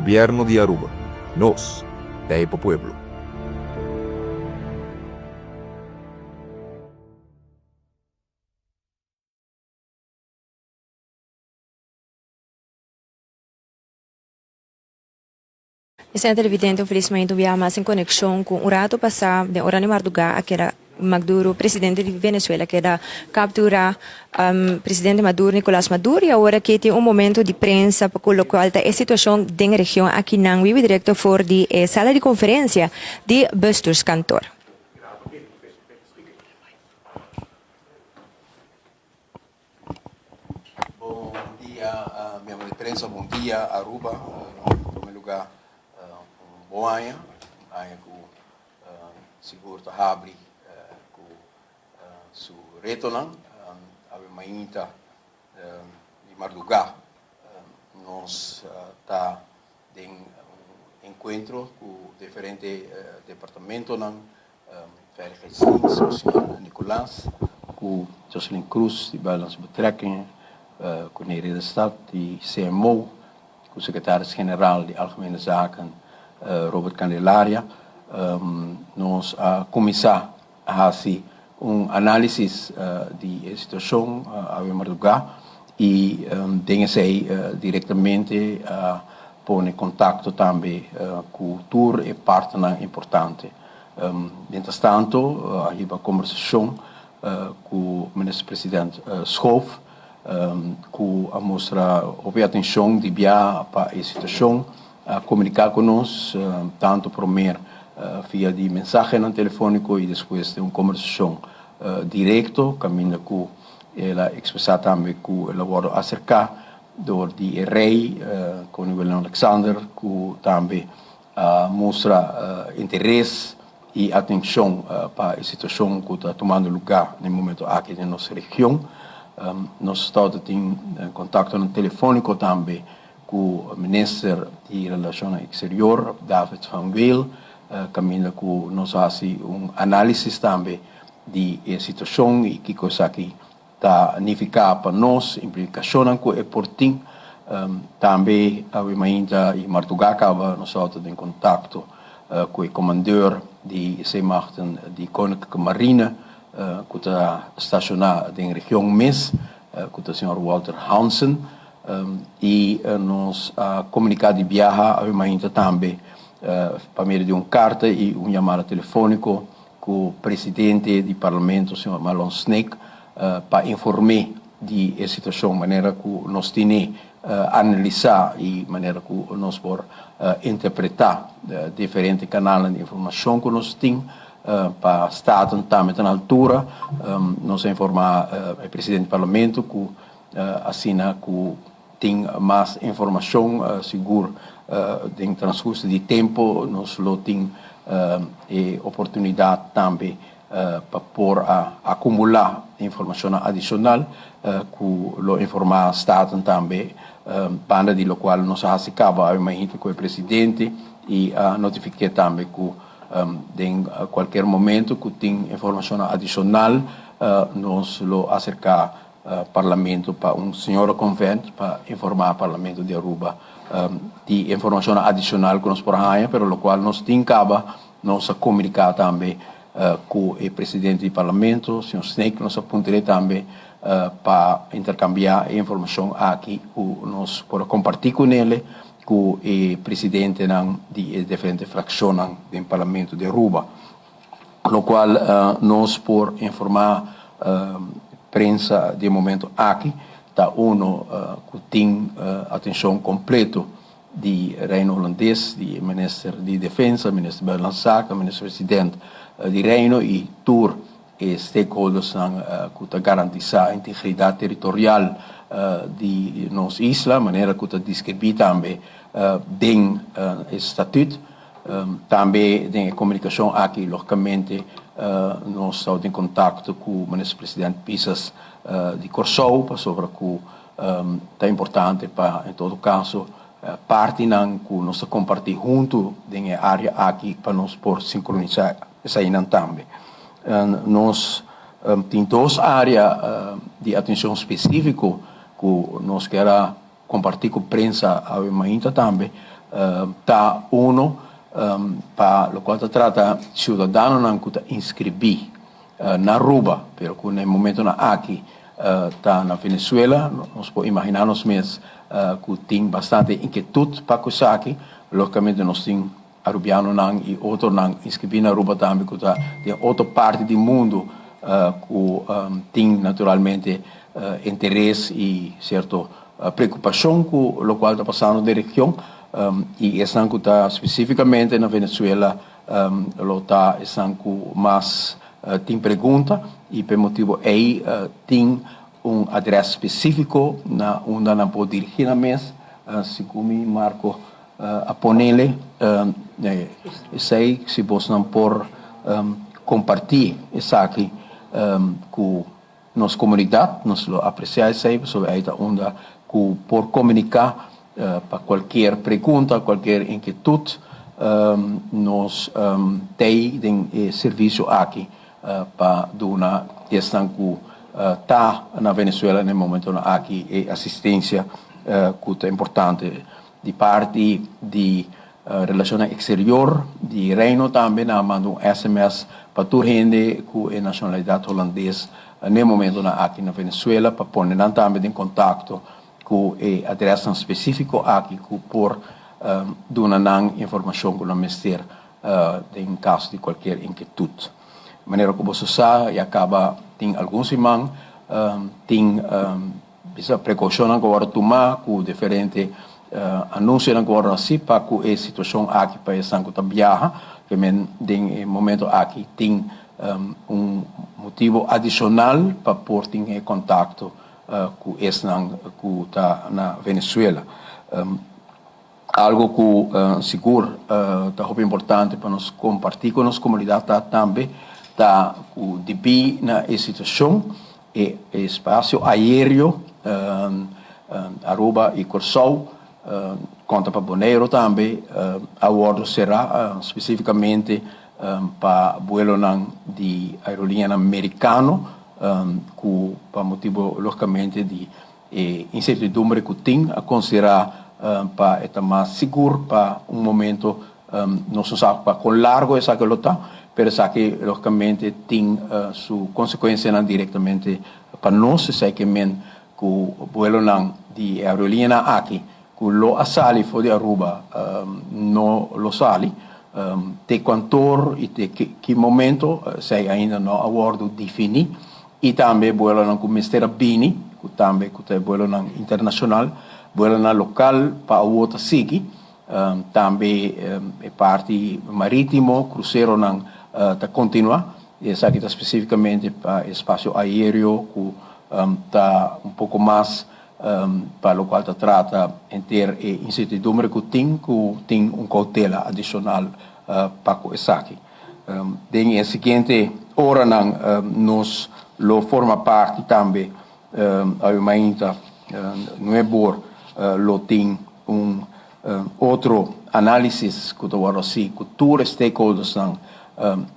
Gobierno di Aruba. Nos ta e pa pueblo. Esei televidente un felis mainta un biaha mas en konekshon ku un rato pasá den ora di mardugá a keda Maduro presidente di Venezuela keda kapturá presidente Maduro Nicolas Maduro y awor aki tin un momento di prensa pa ku lokual ta e situashon den region akinan wibi direkto for di e sala di konferensia di Bestuurskantoor. Bon dia miembro di prensa, bon dia Aruba. En primer lugar un bon aña, un aña cu sigur ta habri cu su retonan. Awe mainta di marduga nos ta den un encuentro cu diferente departamentonan Veiligheidsdienst cu señor Nicolaas, cu Jocelyn Cruz di Buitenlandse Betrekkingen, cu Nery de Stad di CMO, cu Secretaris Generaal di Algemene Zaken Robert Candelaria. Nos a cuminsa haci un analisis di e situacion awe mardugá y den esey directamente a pone contacto tambe cu tur e partnernan importante. Mientras tanto a hiba conversacion cu Minister President Schoof cu a mustra hopi atencion di bia pa e situacion, a comunica cu nos tanto promer via di mensahenan telefonico y despues den un conversacion directo caminda cu el a expresa tambe cu el a wordo acerca door di e rey Koning Willem Alexander cu tambe a mustra interes y atencion pa e situacion cu ta tumando lugar na e momento aki den nos region. Nos ta tin contactonan telefonico tambe cu Minister di Relacionnan Exterior David van Weel caminda cu nos a haci un analisis tambe di e situacion y kico esaki ta nifica pa nos, implicacionnan cu e por tin. Tambe awe mainta y marduga caba nos a ta den contacto cu e commandeur di Zeemachten di Koninklijke Marine cu ta staciona den region mes, cu ta señor Walter Hansen. Y nos a comunica di biaha awe mainta tambe pa medio di un carta y un yamada telefonico cu presidente di Parlamento señor Marlon Sneek pa inform'é di e situacion manera cu nos tene analisa y manera cu nos por interpreta diferente canalnan di informacion cu nos tin pa Staten tambe ta na altura. Nos a informa e presidente di Parlamento cu asina cu tin mas informacion sigur den transcurso di tempo nos lo tin e oportunidad tambe pa por a acumula informacionnan adicional cu lo informa Staten tambe banda di locual nos a haci caba awe mainta cu e presidente y a notifique tambe cu den cualkier momento cu tin informacionnan adicional nos lo acerca Parlamento pa un señora convent pa informa Parlamento di Aruba di informacionnan adicional cu nos por haya pero locual nos tin caba nos a comunica tambe cu e presidente di Parlamento señor Sneek nos a puntr'e tambe pa intercambia e informacion aki cu nos por a comparti cu nele cu e presidentenan di e diferente fraccionnan den Parlamento di Aruba. Locual nos por informa prensa di e momento aki ta uno cu tin atencion completo di Reino Holandes, di e Minister di Defensa, Minister Buitenlandse Zaken, Minister President di Reino y tur e stakeholdersnan cu ta garantisa integridad territorial di nos isla, manera cu ta describi tambe den e statuut. Tambe den e komunikashon aki logikamente nos ta den kontakto ku Minister President Pisas di Kòrsou pasobra ku ta importante pa en todo kaso partinan ku nos ta kompartí huntu den e área aki pa nos por sinkronisá eseinan tambe. Nos tin dos área di atenshon spesífiko ku nos kier a Kompartí ku prensa awe mainta tambe. Ta uno pa locual ta trata ciudadanonan cu ta inscribi na Aruba, pero cu na e momentonan aki ta na Venezuela. Nos por imagina nos mes cu tin bastante inquietud pa cu esaki. Logicamente nos tin Arubianonan y otronan inscribi na Aruba tambe cu ta den otro parti di mundo cu tin naturalmente interes y cierto preocupacion cu locual ta pasando den region. Y esnan cu ta specificamente na Venezuela lo ta esnan cu mas tin pregunta y p'e motibo ey tin un adres specifico na unda nan por dirigi nan mes, segun mi Marco a ponele esey si bosnan por comparti esaki cu nos comunidad, nos lo aprecia esey pasobra ey ta unda cu por comunica pa cualkier pregunta, cualkier inquietud nos t'ey den e servicio aki pa duna esnan cu ta na Venezuela na e momentonan aki e asistencia cu ta importante. Di parti di Relacionnan Exterior di Reino tambe nan a manda un sms pa tur hende cu e nacionalidad Holandes na e momentonan aki na Venezuela pa pone nan tambe den contacto cu e adresnan specifico aki cu por duna nan informacion cu nan mester den caso di cualkier inquietud. Manera cu boso sa ya caba tin algun siman tin Bisa prekoushonnan ku a wòrdu tumá ku diferente anunsionan ku a wòrdu hasi pa ku e situashon aki pa esnan ku ta biaha. Ke men den e momento aki tin un motibu adishonal pa por tin e kontakto ku esnan ku ta na Venezuela. Algo ku sigur ta hopi importante pa nos kompartí ku nos komunidat ta tambe ta ku debí na e situashon e espasio aereo Aruba i Kòrsou konta pa Boneiru tambe a wòrdu será spesifikamente pa buelonan di aerolinianan merikano ku pa motibu logikamente di E insertidumbre ku tin a konsiderá pa e ta mas sigur pa un momento, nos no sa pa kon largo esaki lo ta, pero esaki logikamente tin su konsekuensianan direktamente pa nos, esei ke men ku buelonan di e aerolinianan aki ku lo a sali for di Aruba no lo sali, te kuantor i te ki momento esei ainda no a wòrdu definí. I tambe buelonan ku mester a bini, ku tambe ku ta e buelonan internashonal, buelonan lokal pa awor ta sigui. Tambe e parti maritimo, kruseronan ta kontinuá. I esaki ta spesifikamente pa e spasio aereo ku ta un poko mas pa lokual ta trata henter e insertidumbre ku tin, ku tin un koutela adishonal pa ku esaki. Den e siguiente oranan nos lo forma parti tambe awe mainta nuebor lo tin un otro análisis ku ta wòrdu hasi ku tur e stakeholdersnan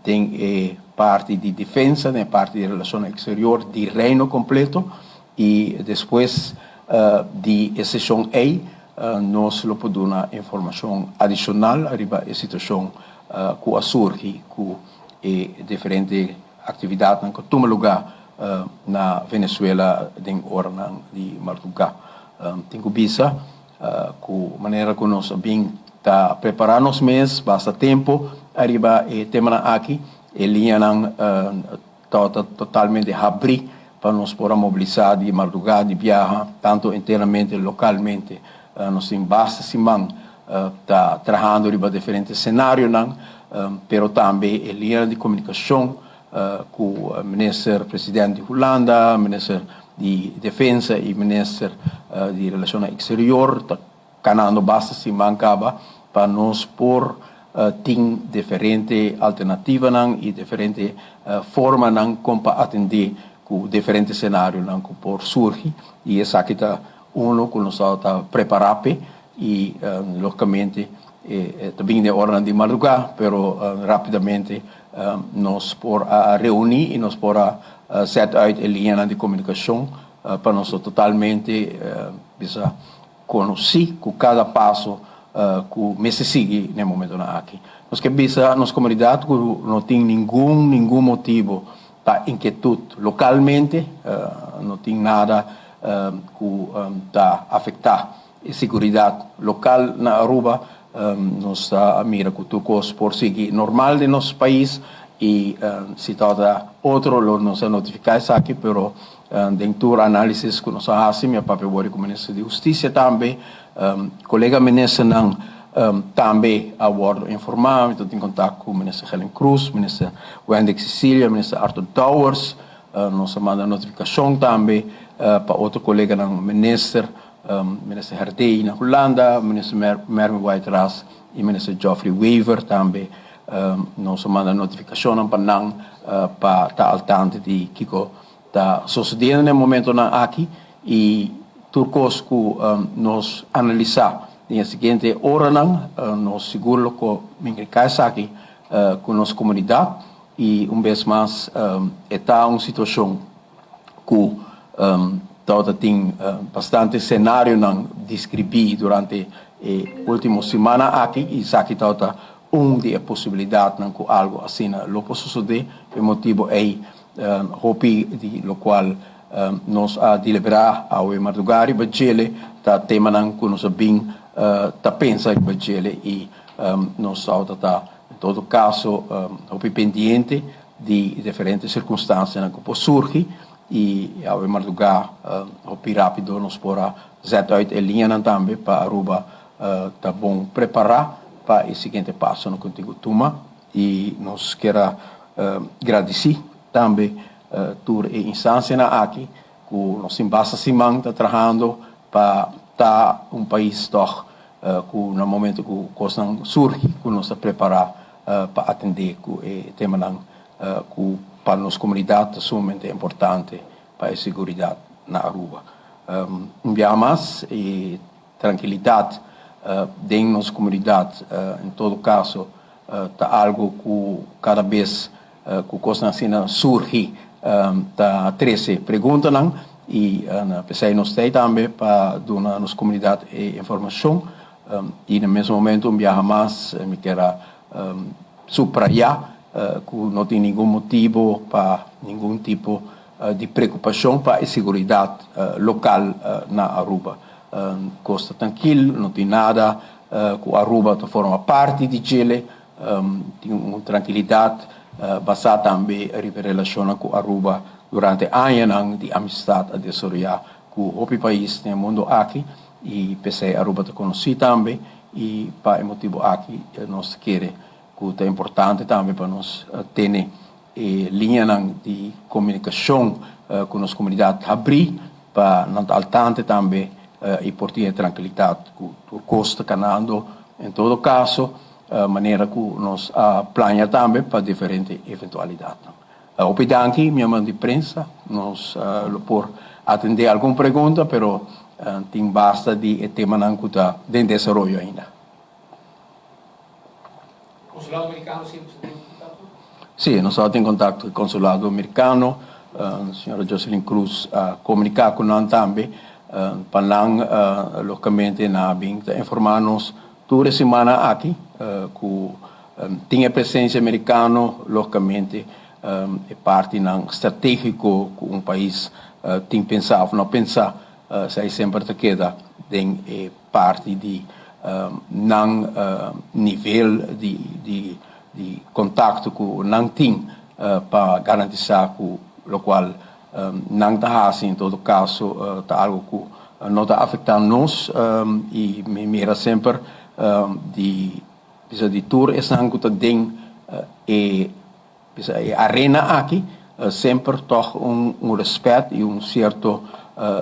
den e parti di defensa, den e parti di relashonnan eksterior di Reino kompleto i despues di e seshon ei nos lo por duna informashon adishonal riba e situashon ku a surgi ku e diferente aktividatnan ku a tuma lugá na Venezuela den oranan di mardugá. Tin ku bisa ku manera ku nos a bin ta prepará nos mes basta tempu ariba e temanan aki, e liñanan tabata totalmente habrí pa nos por a mobilisá di mardugá, di biaha, tantu internamente, lokalmente. Nos tin basta siman ta trahando riba diferente senarionan, pero tambe e liñanan di komunikashon ku Minister President di Hulanda, Minister di Defensa i Minister di Relashonnan Eksterior ta Kanando basta siman kaba pa nos por tin diferente alternativanan i diferente formanan kon pa atendé ku diferente senarionan ku por surgi i esaki ta uno ku nos tabata prepará p'e i logikamente e ta bin den oranan di madrugá pero rápidamente nos por a reuní i nos por a sèt uit e liñanan di komunikashon pa nos ta totalmente bisa. Konosí ku kada paso ku mester sigui na e momentonan aki. Nos ke bisa nos komunidat ku no tin ningun ningun motibu pa inkietut lokalmente, no tin nada ku ta afektá e siguridat lokal na Aruba. Nos ta mira ku tur kos por sigui normal den nos pais i si tabata otro lo nos a notifiká esaki, pero den tur análisis ku nos a hasi, mi a papia wòrdu ku Minister di Hustisia tambe, kolega ministernan tambe a wòrdu informá, mi ta tin kontakto ku Minister Helen Croes, Minister Wendrick Cecilia, Minister Arthur Dowers, nos a manda notifikashon tambe pa otro koleganan minister, Minister Herdé na Hulanda, Minister Mervin Wyatt-Ras i Minister Geoffrey Wever tambe. Nos a manda notifikashonnan pa nan pa ta al tanto di kiko ta sosediendo na e momentonan aki i tur kos ku nos analisá den e siguiente oranan nos sigur lo komuniká esaki ku nos komunidat i un bes mas e ta un situashon ku tabata tin bastante senarionan deskribí durante e último simana aki i esaki tabata un di e posibilidatnan ku algu asina lo por sosodé. Pa e motibu ei hopi di lokual nos a deliberá awe mardugá riba djele ta temanan ku nos a bin ta pensa riba djele i nos tabata ta en todo kaso hopi pendiente di diferente sirkunstansianan ku por surgi i awe mardugá hopi rápido nos por a zet uit e liñanan tambe pa Aruba ta bon prepará pa e siguiente pasonan ku tin ku tuma i nos kier a gradisí tambe tur e instansianan aki ku nos tin basta siman ta trahando pa ta un pais tòg ku na momento ku kosnan surgi ku nos ta prepará pa atendé ku e temanan ku pa nos komunidat ta sumamente importante pa e seguridat na Aruba. Un biaha mas e trankilidat den nos komunidat en todo kaso ta algu ku kada bes ku kosnan asina surgi ta trese preguntanan i p'esei nos ta ei tambe pa duna nos komunidat e informashon i na mes momento un biaha mas mi kier a suprayá ku no tin ningun motibu pa ningun tipo di preokupashon pa e seguridat lokal na Aruba. Kos ta trankil, no tin nada ku Aruba ta forma parti di djele, tin un trankilidat basá tambe riba e relashonnan ku Aruba durante añanan di amistat a desaroyá ku hopi pais den e mundu aki i p'esei Aruba ta konosí tambe i pa e motibu aki nos ta kere ku ta importante tambe pa nos tene e liñanan di komunikashon ku nos komunidat habrí pa nan ta altante tambe i por tin e trankilidat ku tur kos ta kanando en todo kaso manera ku nos a plania tambe pa diferente eventualidatnan. Hopi danki miembronan di prensa, nos lo por atendé algun pregunta pero tin basta di e temanan ku ta den desaroyo ainda. Consulado Mericano si boso tin contacto? Si, nos a tin contacto cu e Consulado Mericano. Señora Jocelyn Cruz a comunica cu nan tambe pa nan logicamente nan a bin ta informa nos tur e semana aki cu tin e presencia Mericano logicamente e partinan strategico cu un pais tin pensa of no pensa esai semper ta keda den e parti di nan nivel di di kontakto ku nan tin pa garantisá ku lokual nan ta hasi en todo kaso ta algu ku no ta afektá nos i mi mira semper di bisa di tur esnan ku ta den e Bisa e arena aki semper tòg un rèspèt i un sierto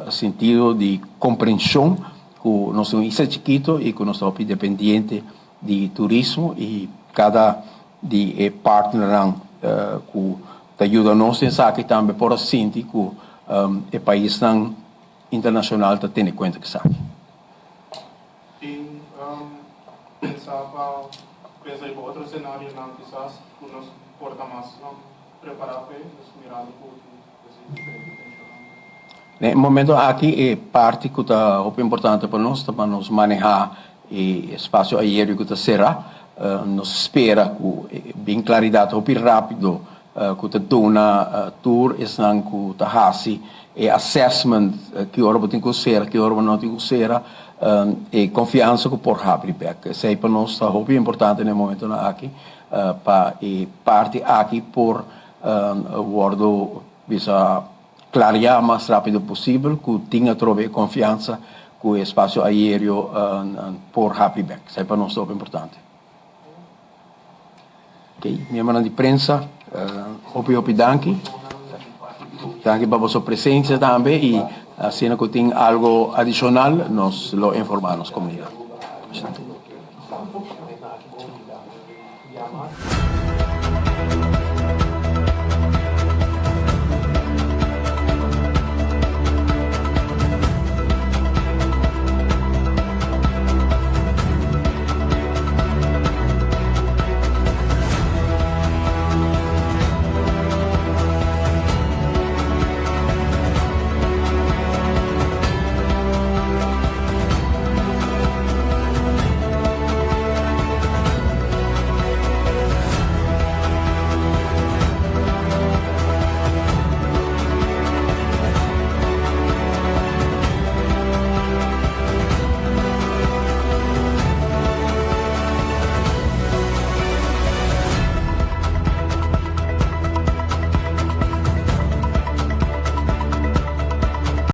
sentido di komprenshon ku nos ta un isla chikito i ku nos ta hopi dependiente di turismo i kada di e partnernan ku ta yuda nos den esaki tambe por a sinti ku e paisnan internashonal ta tene kuenta ku esaki. Tin pensa pa pensa riba otro senarionan kisas ku nos por ta mas prepará p'e, nos mirando ku tin ese diferente tenshonnan. Na e momento aki e parti ku ta hopi importante pa nos ta pa nos manehá E espasio aéreo ku ta será, nos spera ku bin klaridat hopi rápido ku ta duna tur esnan ku ta hasi e assessment ki ora bo tin ku sera, ki ora bo no tin ku sera, e konfiansa ku por habri bèk. Esei pa nos ta hopi importante na e momentonan aki pa e parti aki por wòrdu bisa Klariá mas rápido posibel ku tin atrobe e konfiansa ku e espasio aéreo por habri bèk. Esei pa nos ta hopi importante. Oké, miembronan di prensa, hopi hopi danki. Danki pa boso presensia tambe i asina ku tin algo adishonal nos lo informá nos komunidat.